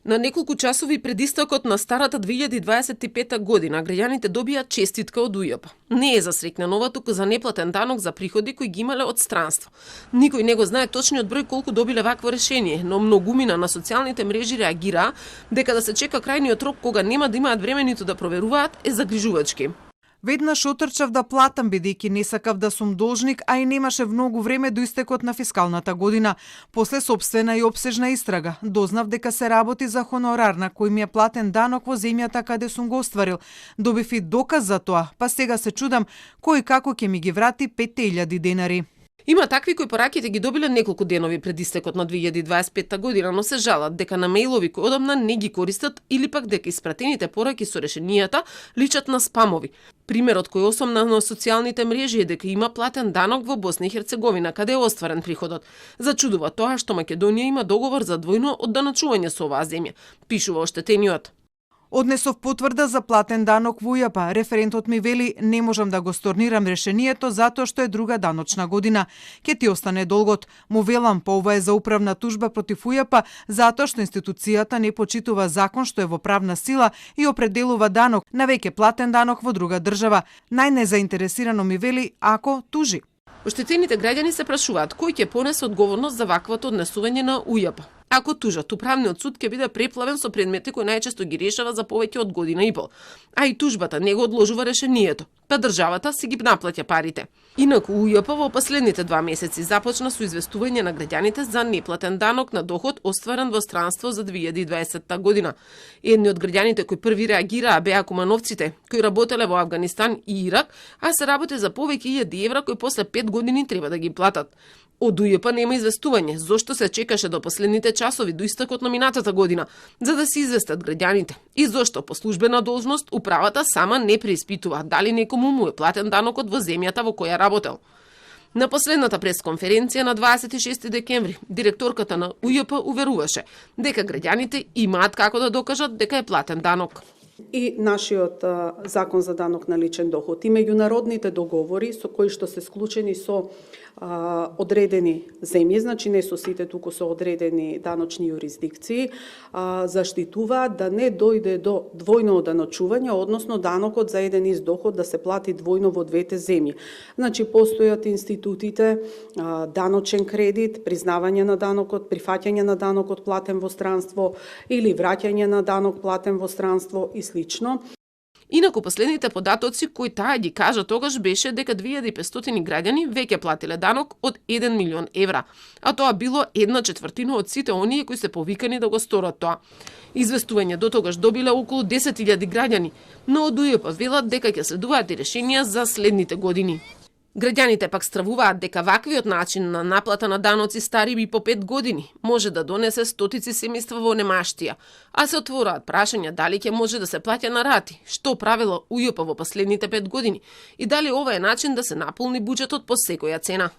На неколку часови пред истекот на старата 2025 година, граѓаните добија честитка од УЈП. Не е за среќна нова, туку за неплатен данок за приходи кои ги имале од странство. Никој не го знае точниот број колку добиле вакво решение, но многумина на социјалните мрежи реагираа дека да се чека крајниот рок кога нема да имаат време ниту да проверуваат е загрижувачки. Веднаш отрчав да платам бидејќи не сакав да сум должник, а и немаше многу време до истекот на фискалната година. После сопствена и опсежна истрага, дознав дека се работи за хонорар на кој ми е платен данок во земјата каде сум го остварил. Добив и доказ за тоа, па сега се чудам кој како ќе ми ги врати 5000 денари. Има такви кои пораките ги добиле неколку денови пред истекот на 2025 година, но се жалат дека на мејлови кои одамна не ги користат или пак дека испратените пораки со решенијата личат на спамови. Примерот кој осомна на социјалните мрежи е дека има платен данок во Босна и Херцеговина, каде е остварен приходот. Зачудува тоа што Македонија има договор за двојно одданачување со оваа земја, пишува оштетениот. Однесов потврда за платен данок во УЈП. Референтот ми вели не можам да го сторнирам решението затоа што е друга даночна година. Ке ти остане долгот. Му велам, па ова е за управна тужба против УЈП затоа што институцијата не почитува закон што е во правна сила и определува данок на веќе платен данок во друга држава. Најнезаинтересирано ми вели ако тужи. Оштетените граѓани се прашуваат кој ќе понесе одговорност за ваквото однесување на УЈП. Ако тужат, управниот суд ќе биде преплавен со предмети кои најчесто ги решава за повеќе од година и пол, а и тужбата не го одложува решението, па државата си ги наплаќа парите. Инаку УЈП во последните 2 месеци започна со известување на граѓаните за неплатен данок на доход остварен во странство за 2020 година. Едни од граѓаните кои први реагираа беа кумановците кои работеле во Авганистан и Ирак, а се работи за повеќе 1000 евра кои после 5 години треба да ги платат. Од УЈП нема известување зошто се чекаше до последните часови до истекот на минатата година за да се известат граѓаните и зошто по службена должност управата сама не преиспитува дали некому му е платен данокот во земјата во која работел. На последната пресконференција на 26 декември, директорката на УЈП уверуваше дека граѓаните имаат како да докажат дека е платен данок. И нашиот закон за данок на личен доход и меѓународните договори со кои што се склучени со одредени земји, значи не со сите, туку со одредени даночни юрисдикции, заштитуваат да не дојде до двојно одданачување, односно данокот за еден ист доход да се плати двојно во двете земји. Значи постојат институтите, даночен кредит, признавање на данокот, прифаќање на данокот платен во странство или враќање на данок платен во странство и слично. Инаку последните податоци кои таа ги кажа тогаш беше дека 2500 граѓани веќе платиле данок од 1 милион евра, а тоа било 1/4 од сите оние кои се повикани да го сторат тоа. Известување до тогаш добиле околу 10.000 граѓани, но од УЈП велат дека ќе следуваат и решенија за следните години. Граѓаните пак стравуваат дека ваквиот начин на наплата на даноци стари и по 5 години може да донесе стотици семејства во немаштија, а се отвораат прашања дали ќе може да се плаќа на рати, што правило УЈП во последните 5 години и дали ова е начин да се наполни буџетот по секоја цена.